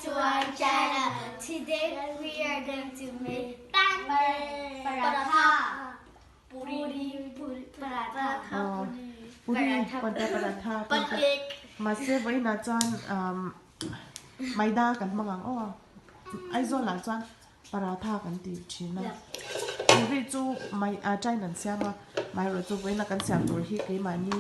to our channel. Today we are going to make paratha. Puri, puri, paratha. Aw, puri, panta paratha, Pancake. Mahse vawiinah chuan umm maida kan hmang ang aw. Aizawl ah chuan paratha kan ti thin a. Puri chu mai ah chain an siam a, amaherawhchu chu vawiina kan siam tur hi keimahni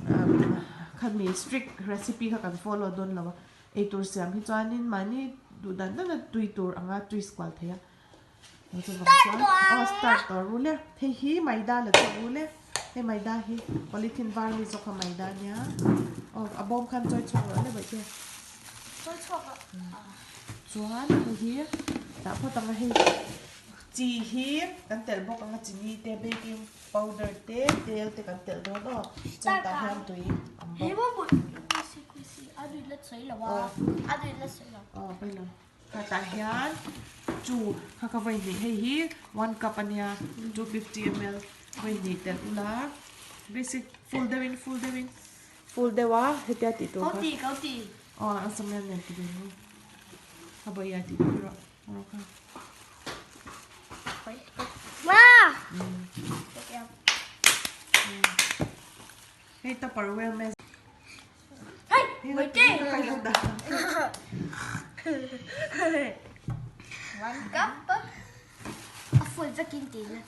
umm khami strict recipe kha kan follow dawn lo a. Eitur siam hi chuanin mahni duh dan dana tui tur anga twist kual thei a. Chuvang chuan aw start tawh ru le. Hei hi maida la chawk ru le. Hei maida hi polythene var mi zawk kha maida ania. Aw a bawm khan chawi chhuak rawh le baihte. Chawi chhuak a. Chuan hei hi tah phawt anga hei chi hi kan telh bawk anga chini te baking powder te tel te kan telh dawn aw. Chuan tah hian tui awm bawk. Aw pailo. Khatah hian chu kha ka vawi hnih hei hi one cup ania 250ml vawi hnih telh ula basic full deuhin full deuhin full deuh a hetia tih tur kha aw a samuel nen ti ve mai a bawihah tih pui rawh rawh kha hei tupperware mai. One cup. A full vekin ti la.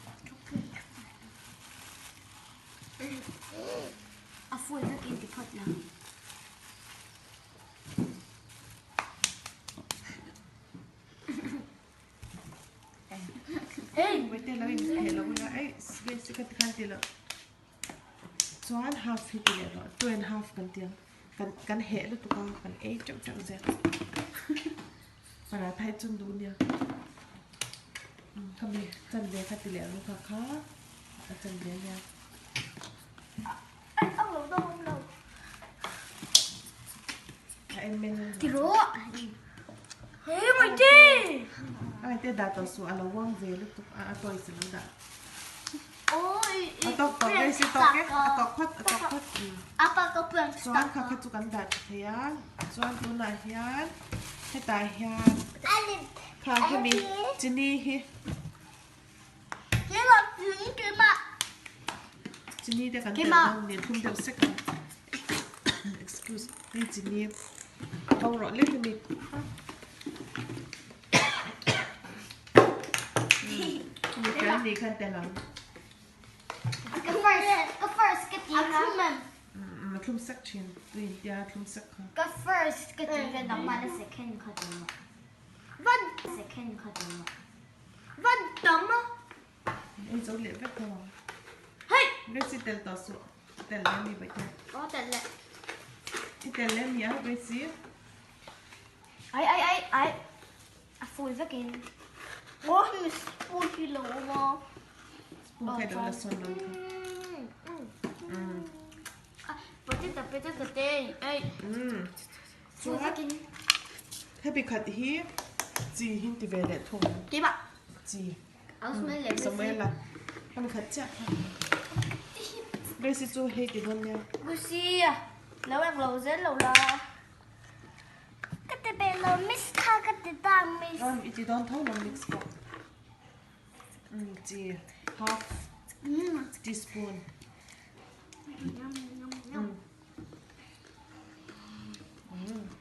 A full vekin ti phawt la. Hey, wait lo in hello la ai basic khan ti lo. Chuan half hi ti leh rawh 2.5 kan ti ang kan kan heh lutuk a kan ei teuh teuh zel paratha hi chun duh nia khami chan ve kha ti leh ang kha kha a chan ve nia a en men ti rawh he mai te ai te dah tawh suh a lo uang ve lutuk a a toys a lo dah A tawk tawk e si tawk e a tawk phawt a tawk phawt chuan kha kha chu kan dah tha thei a chuan tunah hian hetah hian kha hemi chini hi chini te kan telh dawn nen thum deuh sek a excuse hei chini ho rawh lek hemi. Ni khan tel ang. Ka first, ka first ka ti kha. A thlum sak thin. Tui in tia thlum sak kha. Ka first ka ti kha nangmah na second kha ti maw. Van second kha ti maw. Van tam a. Ei zo leh vek ho ang. Hey! Gracie tel tawh suh. Tel leh mi baih te. Oh tel leh. I tel leh mi a Gracie. Ai ai ai ai. A full vekin. Oh mi spoon hi lo awm a. Spoon kha i lo la sawn dawn kha. Potato potato te ei. Full vekin. Hemi khat hi chi hin ti ve leh thung. Keimah. Chi. Samuel Samuela. Hemi khat chiah kha. Gracie chu hei ti dawn nia. Gracie lo eng lo zel lo la. Ka ti ve lo mix kha ka ti ta mix. Um i ti dawn tho lo mix pawh. Um chi half teaspoon. Um. Um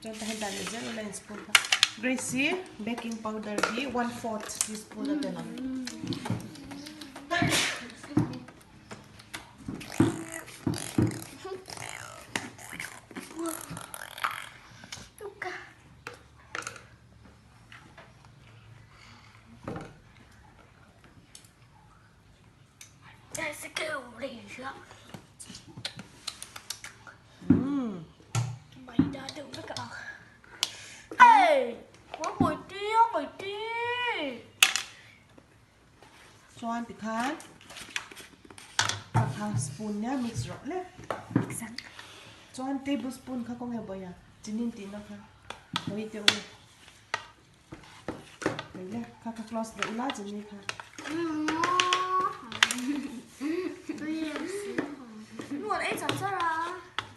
chuan ta hian dan leh zel ula in spoon kha. Gracie baking powder hi 1/4 teaspoon a tel ang. Chuan tikhan kha spoon nia mix rawh le chuan tablespoon kha kawng nge bawih a chinin tihna kha hawi teh u hei le kha kha close leh ula chini kha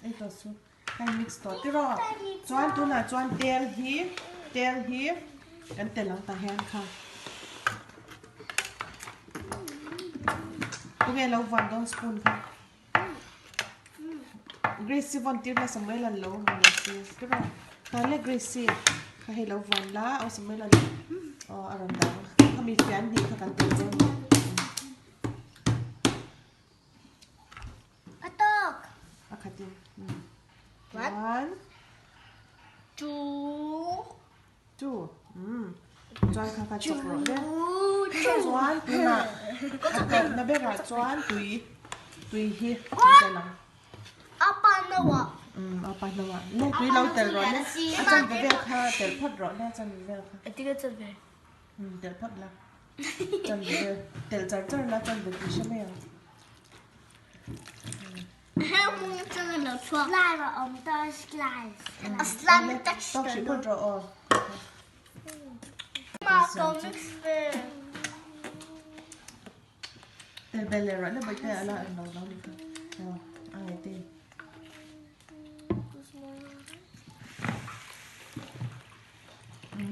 ei tawh su ka mix tawh tiraw chuan tunah chuan tel hi. tel hi kan tel ang tah hian kha. Tunge lo vuan dawn spoon kha. Grace i vawn tir la Samuel an lo hmu lo se tiraw tlai le Grace i kha hei lo vuan la aw Samuel an aw a rawn dang khami fian hnih kha kan tel dawn. A tawk. A khatin. One. Two. Two. Chuan kha kha chawk rawh le. Chuan tunah a tawpna berah chuan tui tui hi an tel ang. A pa hnuah. A pa hnuah. Le tui lo tel rawh le. A chanve vel kha tel phawt rawh le a chanve vel kha. Engtin a chanve? Tel phawt la. Chanve vel tel char char la chanve tui hre mai ang. Slime a awm ta slime. A slime texture. Tawk hrih phawt rawh aw. Ma ko mix ve. Tel bel leh rawh le bawihte ala ang lo lo ni kha. Aw a ngai te.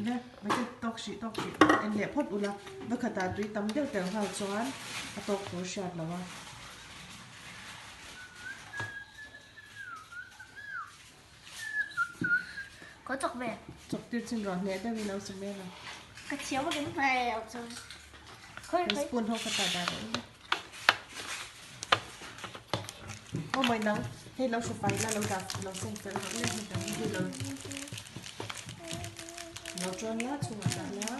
Le bawihte tawk hrih tawk hrih en leh phawt ula vawkhatah tui tam deuh tel nghal chuan a tawk tur hriat lo a. Có chọc về. Chawk tir chin rawh hneh deuhin lo sa hmel a. Ka thiam a kan hmai lo chuan. Spoon ho kha ta dah rawh ila. Aw mai nang hei lo hre fai la lo dah lo seng fel rawh le hei dang hi lo lo chuan la chhungah dah la.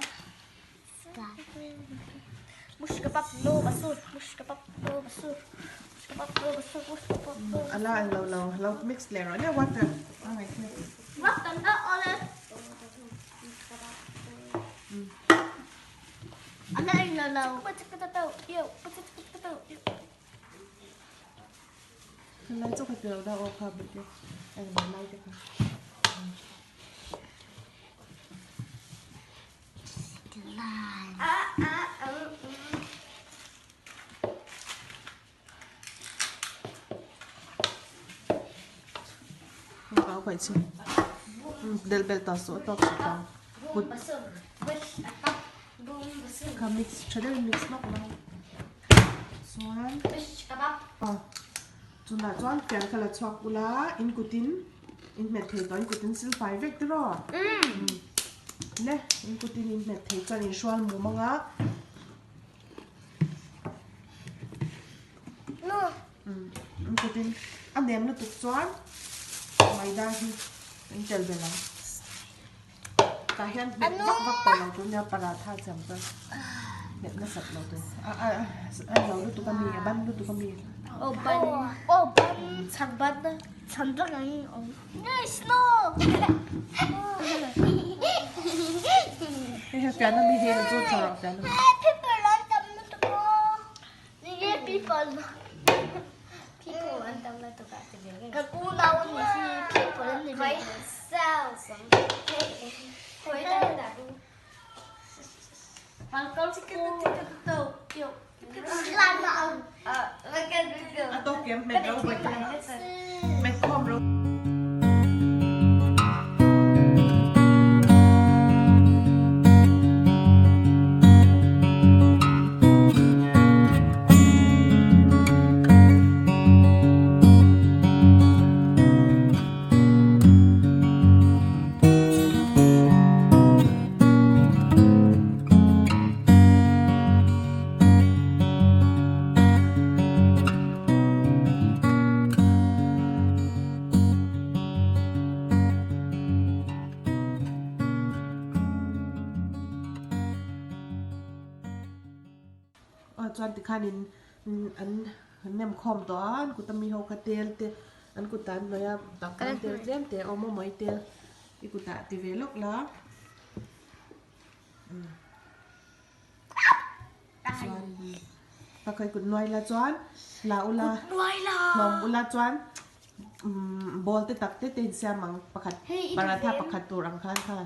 Ala ang lo lo lo mix leh rawh le water a ngaih theih. Lai chu ka ti lo dah aw kha bute engmah lai te kha. Del bel ta su tawk su ta kut kha mix tha deuh in mix lawk lo chuan chunah chuan fian kha la chhuak ula in kutin In hmet thei tawh in kut in sil fai vek tiraw? Le in kut in in hmet thei chuan in hrual mum ang a. In kut in a nem lutuk chuan maida hi in tel belh ang. Tah hian hmet vak vak tawh lo tur nia paratha siam chuan hmet nasat lo tur a a a lo lutuk a mi a ban lutuk a mi. Aw ban aw ban chhak ban chhan vak ang in awm. Nice no. Hei hei pian a mi hi chu chho rawh pian a mi. People an tam lutuk aw. Ni people. People an tam lutuk a ti ve. Ka unau an ni hi people an ni ve. A tawk em hmet ro bawih te hmet khawm ro. Aw chuan tikhanin an nem khawm tawh a an kut ami ho kha tel te an kutah an hnawih a danglam tel tlem te a awm a mawi tel i kutah ti ve lawk la chuan pakhat kut nuai la chuan la ula hlawm ula chuan ball te tak te te in siam ang pakhat paratha pakhat tur ang khan kha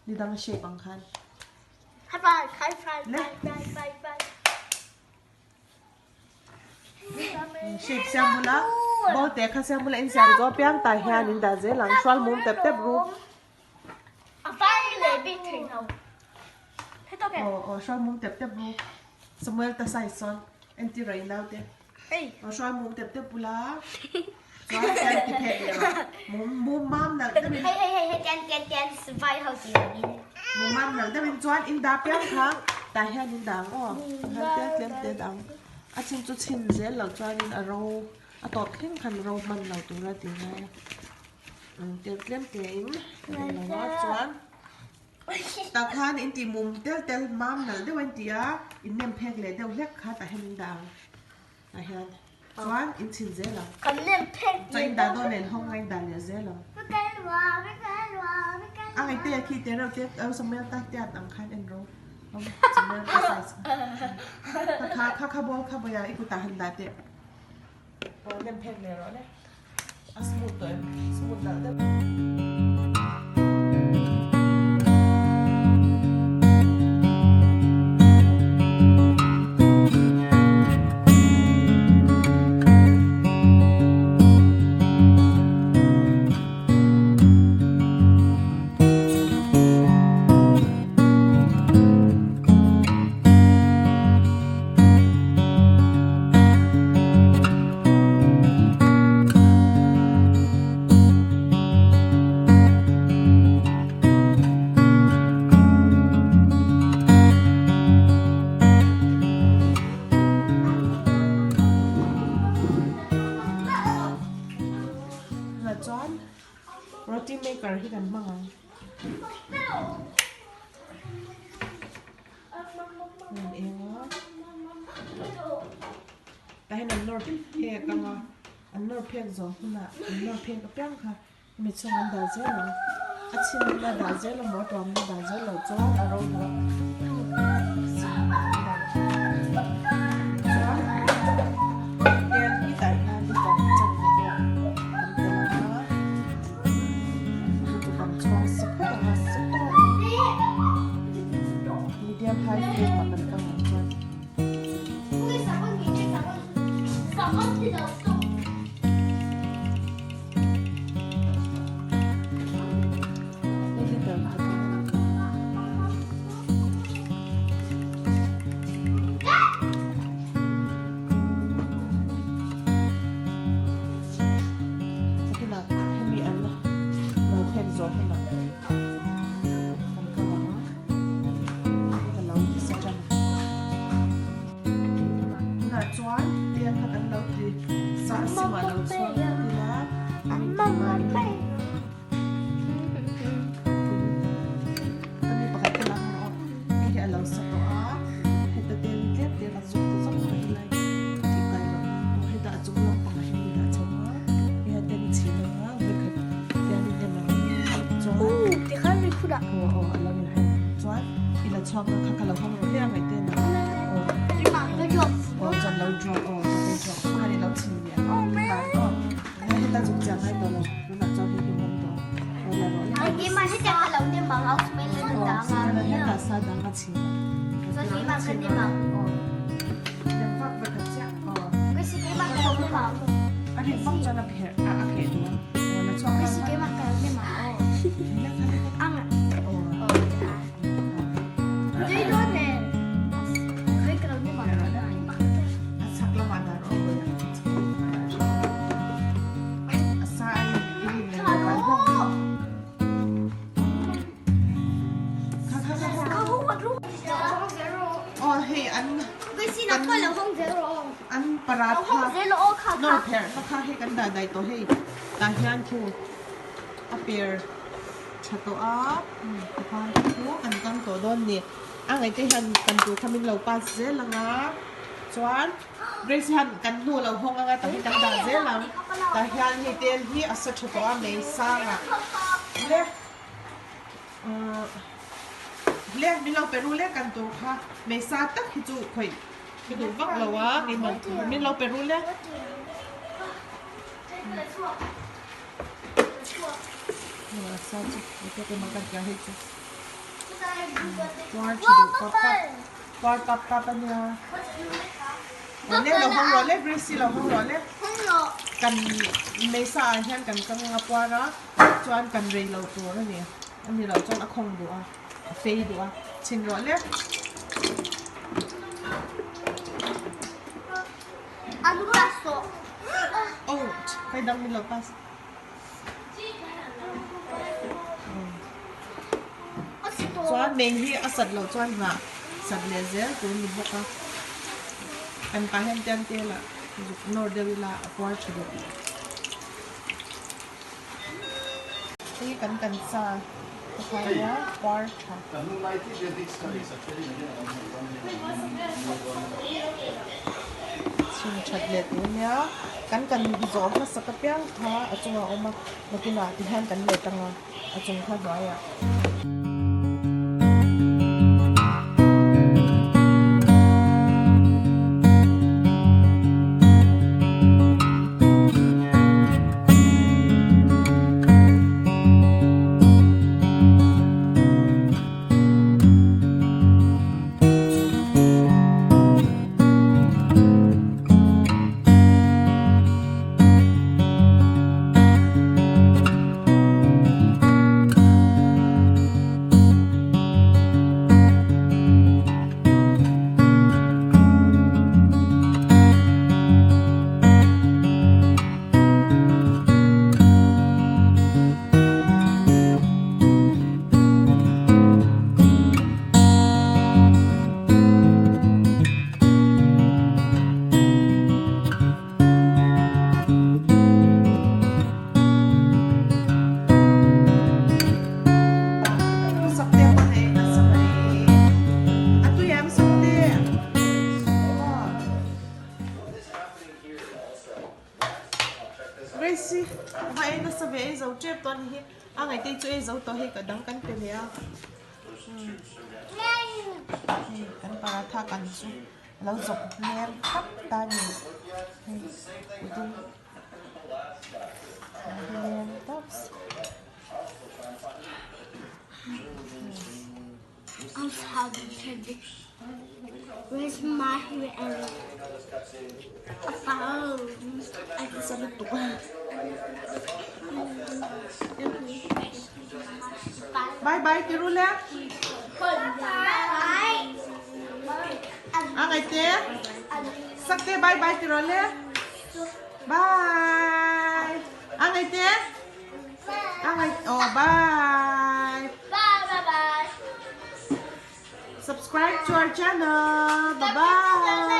ni dang shape ang khan. Shape siam bula ball te kha siam bula in siam zawh piang tah hian in dah zel ang hrual mum tep tep ru. Aw aw hruai mum tep tep ru Samuel ta size sawn entir rawh i naute aw hruai mum tep tep bula chuan tian ti phek leh rawh mum mum mam nalh deuhin mum mam nalh deuhin chuan in dah piang kha tah hian in dah ang aw han tel tlem te dah ang a chin chu chhin zel loh chuanin a ro a tawp thleng khan ro hman lo tura tih ngai a tel tlem te in lo a chuan. Tah khan in tih mum tel tel mam nalh deuh a in ti a, in nem phek leh deuh hlek kha tah hian in dah ang. Tah hian chuan in chhin zel ang. Kan nem phek leh Chuan in dah dawn leh hawng a in dah leh zel ang. A ngaihte a khi te reuh te au Samuel ta tiat ang khan en rawh. Samuel ta size kha. Kha kha kha kha ball kha bawih a i kutah han dah teh. Aw nem phek leh rawh le. A smooth tawh em? Smooth nalh deuh. Chuan roti maker hi kan hmang ang. An eng a tah hian an nawr phek ang a an nawr phek zawh hunah an nawr phek apiang kha hemi chhung an dah zel ang a chhin na dah zel emaw a tuam na dah zel loh chuan a ro duh a chuan tel hi tah hian liter chanve vel kan tel ang a. Medium high flame ah kan kang ang chuan. Hei liter khat a ni. Tunah hemi an lo thlen zawh hunah kan kal ang a, ka lo sa tan a. Tunah chuan tel kha kan lo ti sa simah lo chhuak ila min ti mai. Ka mi pakhat ka lang rawh hei hi a lo sa tawh a heta tel tlem te ka zawk ta zawk mai helai tih ngai loh aw heta a chung lampangah hian i dah chho a hei a ten chhin ang a vawikhat hian i nem ang chuan aw aw a lo in heng chuan i la chhuak na kha ka lo hawng rawh hle a ngaih te na aw aw chuan lo drop aw chuan drop khan i lo chhin leh ang aw. Heta chu chiang ngai tawh lo, tunah chuan hei hi hmang tawh a, la rawh le. Aw, heta sa dang a chhin a. Aw, lem vak vak a chiah, aw. A rin vak chuan a pherh a, a kheh duh a, aw la chhuak nghal mai. Aw. A chhak lamah dah rawh aw a sa a in i rin leh kal bawk. Aw hei an an paratha nawr pherh na kha hei kan dah daih tawh hei tah hian thu a per tha tawh a tikhan thu kan kang tawh dawn ni a ngaihte hian kan tur kha min lo pass zel ang a chuan Grace hian kan hnu a lo hawng ang a tah hi kan dah zel ang tah hian hei tel hi a sa tha tawh a mei sang ah le ahh le min lo pe ru le kan tur kha mei sa tak hi chu khawih ka duh vak lo a keimah min lo pe ru le. Puar pap pap a nia. Le lo hawng rawh le Gracie lo hawng rawh le. Kan Mesa ah hian kan kang a puar a chuan kan rei lo tur a ni. A ni loh chuan a khawng duh a, a fei duh a, chhin rawh le. An pass tawh. Oh, kai dang min lo pass. Chuan meng hi a sat loh chuan nghah sat leh zel tur ni bawk a. Kan pah hian tiang te lah zuk nawr deuh ila a puar tha deuh. Hei kan kan sa ka khai a puar tha. Chhin that leh tur nia kan kan zawh hmasa ka piang kha a chungah a awm a nakinah tihian kan let ang a a chung kha hnuaiah. Grace va ei nasa ve ei zo tep tawh a ni hi a ngaihte chu ei zo tawh hei ka dang kan pe leh a hei kan paratha kan chu a lo zawk hmel thap ta a ni hei pudding hmel tawps. Bye bye ti ru le. A ngai te. Sak te bye bye ti ro le. Bye. A ngai te. A ngai oh bye. Bye bye bye. Subscribe to our channel. Bye bye.